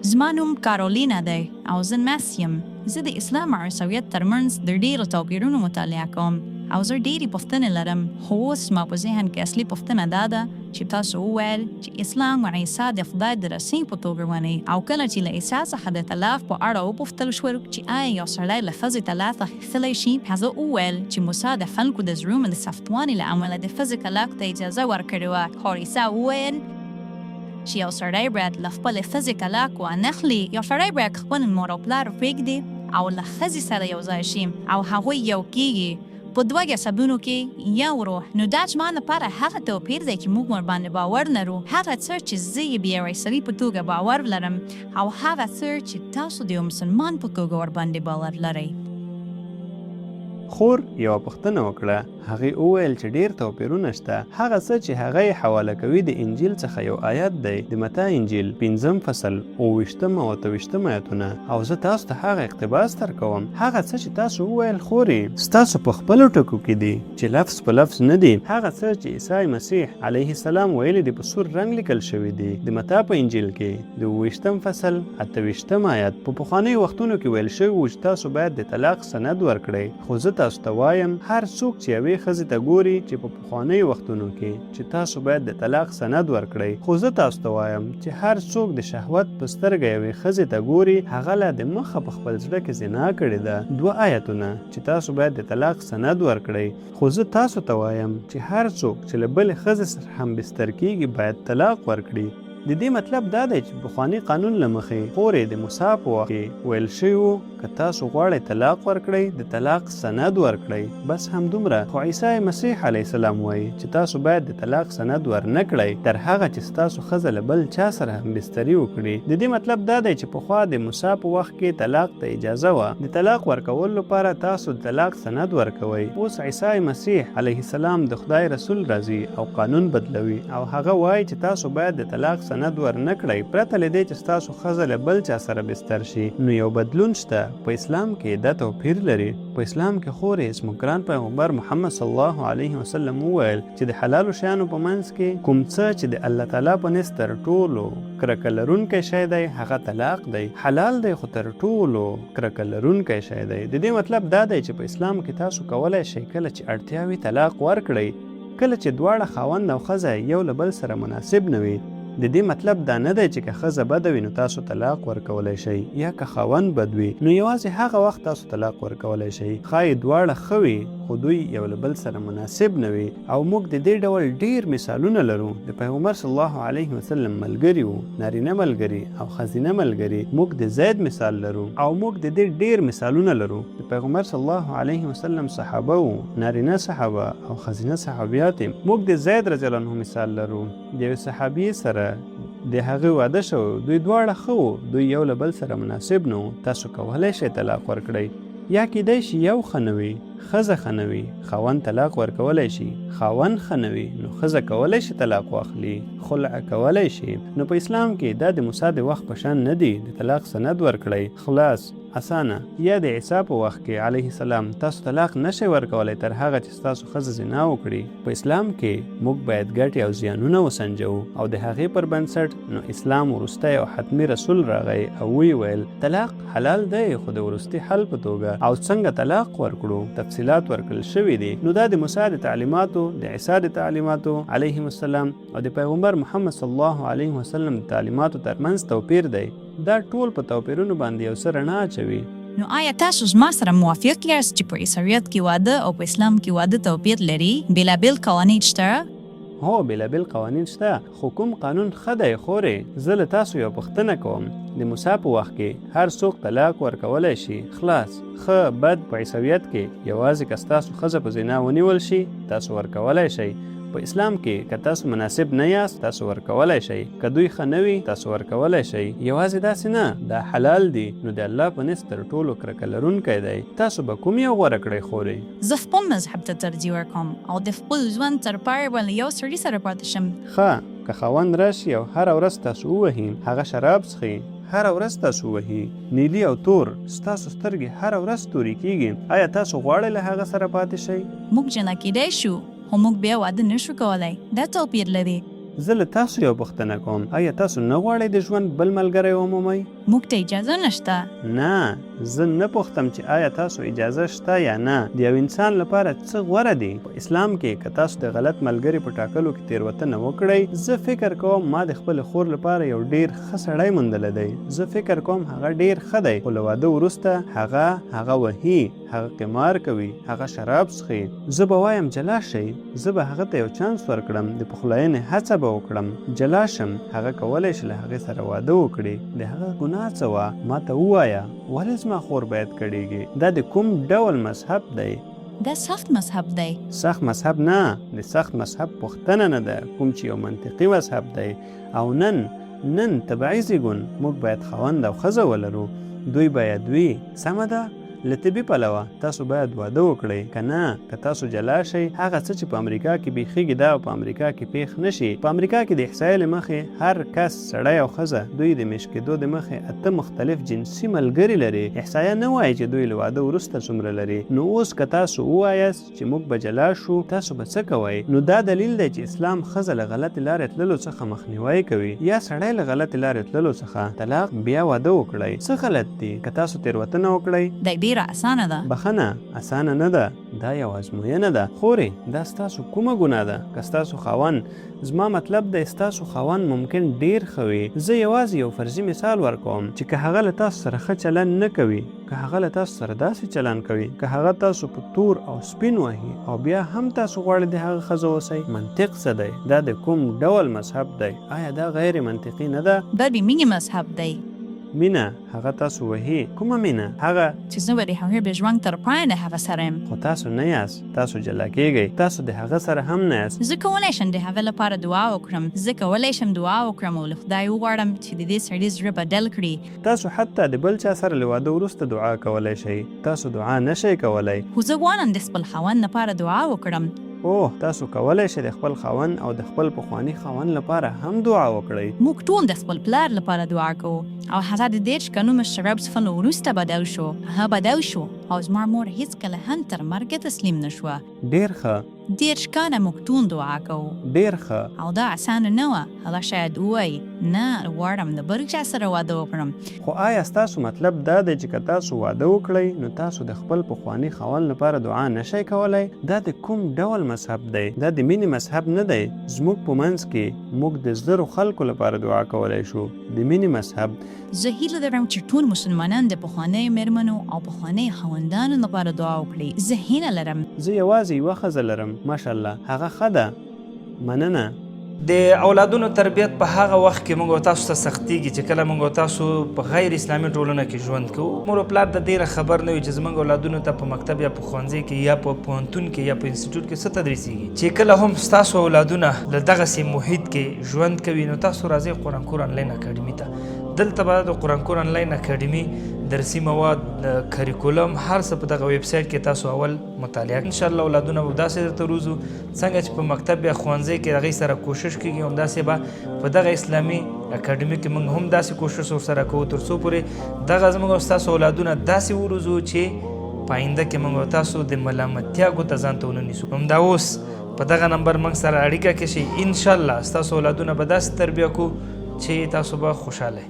زما نوم کارولینا دی او زه نرس یم. زه د اسلام او عیسویت ترمنځ د ډیرو توپیرونو مطالعه کوم او زه ډیرې پوښتنې لرم، خو اوس زما په ذهن کې اصلي پوښتنه دا ده چې تاسو وویل چې اسلام عیسی د خدای د رسۍ په توګه مني او کله چې له عیسی څخه د طلاق په اړه وپوښتل شول چې آیا یو سړی له ښځې طلاق اخیستلی شي، هغه وویل چې موسی د خلکو د زړونو د سختوالي له امله د ښځې طلاق ته اجازه ورکړې وه، خو عیسی وویل چې یو سړی باید له خپلې ښځې طلاق وانخلي. یو سړی باید خپل مور او پلار پرېږدي او له ښځې سره یو ځای شي او هغوی یو کېږي په دوه جسدونو کې یو روح. نو دا زما لپاره هغه توپیر دی چې موږ ورباندې باور لرو، هغه څه چې زه یې د یو عیسوي په توګه باور لرم او هغه څه چې تاسو د یو مسلمان په توګه ورباندې باور لرئ. خور یوه پوښتنه وکړه. هغې وویل چې ډېر توپیرونه شته. هغه څه چې هغه یې حواله کوي د انجیل څخه یو آیت دی، د متی انجیل، پنځم فصل، اوویشتم او اته ویشتم آیتونه، او زه تاسو ته هغه اقتباس درکوم. هغه څه چې تاسو وویل خورې، ستاسو په خپلو ټکو کې دي چې لفظ په لفظ نه دي. هغه څه چې عیسی مسیح علیه السلام ویلي دي په سور رنګ لیکل شوي دي، د متی په انجیل کې، د اوویشتم فصل، اته ویشتم آیت. په پخوانیو وختونو کې ویل شوي وو چې تاسو باید د طلاق سند ورکړئ. خو زه تاسو ته وایم، هر څوک چې یوې ښځې ته ګوري چې په پخوانیو وختونو کې، چې تاسو باید د طلاق سند ورکړئ، خو زه تاسو ته وایم چې هر څوک د شهوت په سترګه یوې ښځې ته ګوري، هغه لا د مخه په خپل زړه کې زنا کړې ده. دوه آیتونه، چې تاسو باید د طلاق سند ورکړئ، خو زه تاسو ته وایم چې هر څوک چې له بلې ښځې سره همبستر کېږي، باید طلاق ورکړي. د دې مطلب دا دی چې پخواني قانون له مخې، خورې د موسی په وخت کې ویل شوي وو، که تاسو غواړئ طلاق ورکړئ، د طلاق سند ورکړئ، بس همدومره. خو عیسی مسیح علیه السلام وایي چې تاسو باید د طلاق سند ورنه کړئ تر هغه چې ستاسو ښځه له بل چا سره همبستري وکړي. د دې مطلب دا دی چې پخوا د موسی په وخت کې طلاق ته اجازه وه. د طلاق ورکولو لپاره تاسو د طلاق سند ورکوئ. اوس عیسی مسیح علیه السلام د خدای رسول راځي او قانون بدلوي او هغه وایي چې تاسو باید د طلاق سند ورنه کړئ پرته له دې چې ستاسو ښځه له بل چا سره بستر شي، نو یو بدلون شته، په اسلام کې دا توپیر لري، په اسلام کې خورې زموږ ګران پیغمبر محمد صلی الله علیه وسلم وویل چې د حلالو شیانو په منځ کې کوم څه چې د الله تعالی په نزد تر ټولو کرکه لرونکی شی دی هغه طلاق دی، حلال دی خو تر ټولو کرکه لرونکی شی دی، د دې مطلب دا دی چې په اسلام کې تاسو کولای شئ کله چې اړتیا وي طلاق ورکړئ، کله چې دواړه خاوند او ښځه یو له بل سره مناسب نه وي، د دې مطلب دا نه دی چې که ښځه بده وي نو تاسو طلاق ورکولی شئ یا که خاوند بد وي نو یوازې هغه وخت تاسو طلاق ورکولی شئ. ښايي دواړه ښه وي خو دوی یو له بل سره مناسب نه وي او موږ د دې ډول ډېر مثالونه لرو. د پیغمبر صلی الله علیه وسلم ملګري وو، نارینه ملګري او ښځینه ملګري، موږ د زید مثال لرو او موږ د دې ډېر مثالونه لرو. د پیغمبر صلی الله علیه وسلم صحابه وو، نارینه صحابه او ښځینه صحابیاتې. موږ د زید رضی الله عنه مثال لرو. د یوې صحابیې سره د هغې واده شوی و، دوی دواړه ښه وو، دوی یو له بل سره مناسب نه وو، تاسو کولی شئ طلاق ورکړئ، یا کیدای شي یو ښه نه وي، ښځه ښه نه وي، خاوند طلاق ورکولی شي، خاوند ښه نه وي، نو ښځه کولی شي طلاق واخلي، خلع کولی شي، نو په اسلام کې دا د موسی د وخت په شان نه دي، د طلاق سند ورکړئ، خلاص، اسانه، یا د عیسی په وخت کې علیه السلام تاسو طلاق نه شئ ورکولی تر هغه چې ستاسو ښځه زنا وکړي. په اسلام کې موږ باید ګټې او زیانونه وسنجوو او د هغې پر بنسټ نو اسلام وروستی او حتمي رسول راغی او ویې ویل طلاق حلال دی خو د وروستي حل په توګه او څنګه طلاق ورکړو تفصیلات ورکړل شوي دي نو دا د موسی د تعلیماتو د عیسی د تعلیماتو علیهم السلام او د پیغمبر محمد صلی الله علیه وسلم د تعلیماتو ترمنځ توپیر دی. دا ټول په توپیرونو باندې یو څه رڼا اچوي. نو آیا تاسو زما سره موافق یاست چې په عیسویت کې واده او په اسلام کې واده توپیر لري؟ بېلابېل قوانین شته؟ هو، بېلابېل قوانین شته، خو کوم قانون ښه دی خورې؟ زه له تاسو یوه پوښتنه کوم، د موسی په وخت کې هر څوک طلاق ورکولی شي، خلاص، ښه، بد، په عیسویت کې یوازې که ستاسو ښځه په زنا ونیول شي، تاسو ورکولی شئ، په اسلام کې که تاسو مناسب نه یاست تاسو ورکولای شئ، که دوی ښه نه وي تاسو ورکولای شئ، یوازې داسې نه، دا حلال دي، نو د الله په نزد تر ټولو کرکه لرونکی دی، تاسو به کوم یو غوره کړئ خورې؟ زه خپل مذهب ته ترجیح ورکوم او د خپل ژوند تر پایه به له یو سړي سره پاتې شم. ښه، که خاوند راشي او هره ورځ تاسو ووهي، هغه شراب څښي، هره ورځ تاسو وهي، نیلي او تور، ستاسو سترګې هره ورځ تورې کیږي، ایا تاسو غواړئ له هغه سره پاتې شئ؟ موږ جلا کیدای شو، خو موږ بیا واده نه شو کولای، دا توپیر لري. زه له تاسو یوه پوښتنه کوم، ایا تاسو نه غواړئ د ژوند بل ملګری ومومئ؟ موږ ته اجازه نشته. نه، زه نه پوښتم چې آیا تاسو اجازه شته یا نه. د یو انسان لپاره څه غوره دي؟ په اسلام کې که تاسو د غلط ملګري په ټاکلو کې تېروتنه وکړئ، زه فکر کوم ما د خپلې خور لپاره یو ډېر ښه سړی موندلی دی. زه فکر کوم هغه ډېر ښه دی، خو له واده وروسته هغه هغه وهي، هغه قمار کوي، هغه شراب څښي. زه به وایم جلا شئ، زه به هغه ته یو چانس ورکړم، د پخلاینې هڅه به وکړم، جلا شم، هغه کولی شي له هغې سره واده وکړي، د هغه ګناه څه وه؟ ما ته ووایه، ولې زما خور باید کړېږي؟ دا د کوم ډول مذهب دی؟ دا سخت مذهب دی. سخت مذهب نه، د سخت مذهب پوښتنه نه ده، کوم چې یو منطقي مذهب دی. او نن، نن طبعي زیږون، موږ باید خاوند او ښځه ولرو، دوی باید وي، سمه ده؟ له طبي پلوه، تاسو باید واده وکړئ، که نه، که تاسو جلا شئ، هغه څه چې په امریکا کې پېښېږي دا به په امریکا کې پېښ نه شي. په امریکا کې د احصایې له مخې، هر کس، سړی او ښځه، دوی د مېشت کېدو د مخې اته مختلف جنسي ملګري لري. احصایه نه وايي چې دوی له واده وروسته څومره لري. نو اوس که تاسو ووایاست چې موږ به جلا شو، تاسو به څه کوئ؟ نو دا دلیل دی چې اسلام ښځه له غلطې لارې تللو څخه مخنیوی کوي، یا سړی له غلطې لارې تللو څخه. طلاق، بیا واده وکړئ. څه غلط دي که تاسو تېروتنه وکړئ؟ دا ډېره اسانه ده. بخښنه، اسانه نه ده، دا یوه ازموینه ده. خورې، دا ستاسو کومه ګناه ده که ستاسو خاوند، زما مطلب دی ستاسو خاوند ممکن ډېر ښه وي، زه یوازې یو فرضي مثال ورکوم، چې که هغه له تاسو سره ښه چلند نه کوي، که هغه له تاسو سره داسې چلند کوي، که هغه تاسو په تور او سپین وهي او بیا هم تاسو غواړئ د هغه ښځه اوسئ، منطق څه دی؟ دا د کوم ډول مذهب دی؟ آیا دا غیر منطقي نه ده؟ دا د مینې مذهب دی. مینه، هغه تاسو وهي. کومه مینه؟ هغه. چې زه به د هغې د ژوند تر پایه د هغه سره یم. خو تاسو نه یاست. تاسو جلا کیږئ. تاسو د هغه سره هم نه یاست. زه کولی شم د هغه لپاره دعا وکړم. زه کولی شم دعا وکړم او له خدای وغواړم چې د دې سړي زړه بدل کړي. تاسو حتی د بل چا سره له واده وروسته دعا کولی شئ. تاسو دعا نه شئ کولی. خو زه غواړم د خپل خاوند لپاره دعا وکړم. اوه، تاسو کولی شئ د خپل خاوند او د خپل پخواني خاوند لپاره هم دعا وکړئ. موږ ټول د خپل پلار لپاره دعا کوو او هغه د 30 کلونو شراب څښلو وروسته بدل شو. هغه بدل شو او زما مور هیڅکله هم تر مرګه تسلیم نه شوه. ډېر ښه. 30 کاله موږ ټول دعا کوو. ډېر ښه. او دا اسانه نه وه. هغه شاید ووایي، نه، غواړم د بل چا سره واده وکړم. خو آیا ستاسو مطلب دا دی چې که تاسو واده وکړئ نو تاسو د خپل پخواني خاوند لپاره دعا نه شئ کولی؟ دا د کوم ډول مذهب دی؟ دا د مینې مذهب نه دی. زموږ په منځ کې موږ د زرو خلکو لپاره دعا کولی شو. د مینې مذهب. زه هیله لرم چې ټول مسلمانان د پخوانیو مېرمنو او پخوانیو خاوندانو لپاره دعا وکړي. زه هیله لرم. زه یوازې یوه ښځه لرم. ماشاءالله، هغه ښه ده. مننه. د اولادونو تربیت په هغه وخت کې موږ او تاسو ته سختیږي چې کله موږ او تاسو په غیر اسلامي ټولنه کې ژوند کوو. مور او پلار د دې نه خبر نه وي چې زموږ اولادونو ته په مکتب یا په ښوونځي کې یا په پوهنتون کې یا په انسټیټیوټ کې څه تدریسیږي. چې کله هم ستاسو اولادونه له دغسې محیط کې ژوند کوي نو تاسو راځئ قرآن کور انلاین اکاډمي ته. دلته به د قرآن کور انلاین اکاډمي درسي مواد، کریکولم، هر څه په دغه ویب سایټ کې تاسو اول مطالعه. ان شاء الله اولادونه به داسې درته روزو څنګه چې په مکتب یا ښوونځي کې هغې سره کوشش کېږي، همداسې به په دغه اسلامي اکاډمي کې موږ هم داسې کوشش ورسره کوو تر څو پورې دغه زموږ او ستاسو اولادونه داسې وروزو چې په آینده کې موږ او تاسو د ملامتیا ګوته ځان ته ونه نیسو. همدا اوس په دغه نمبر موږ سره اړیکه کې شئ، انشاءالله ستاسو اولادونه به داسې تربیه کړو چې تاسو به خوشحاله.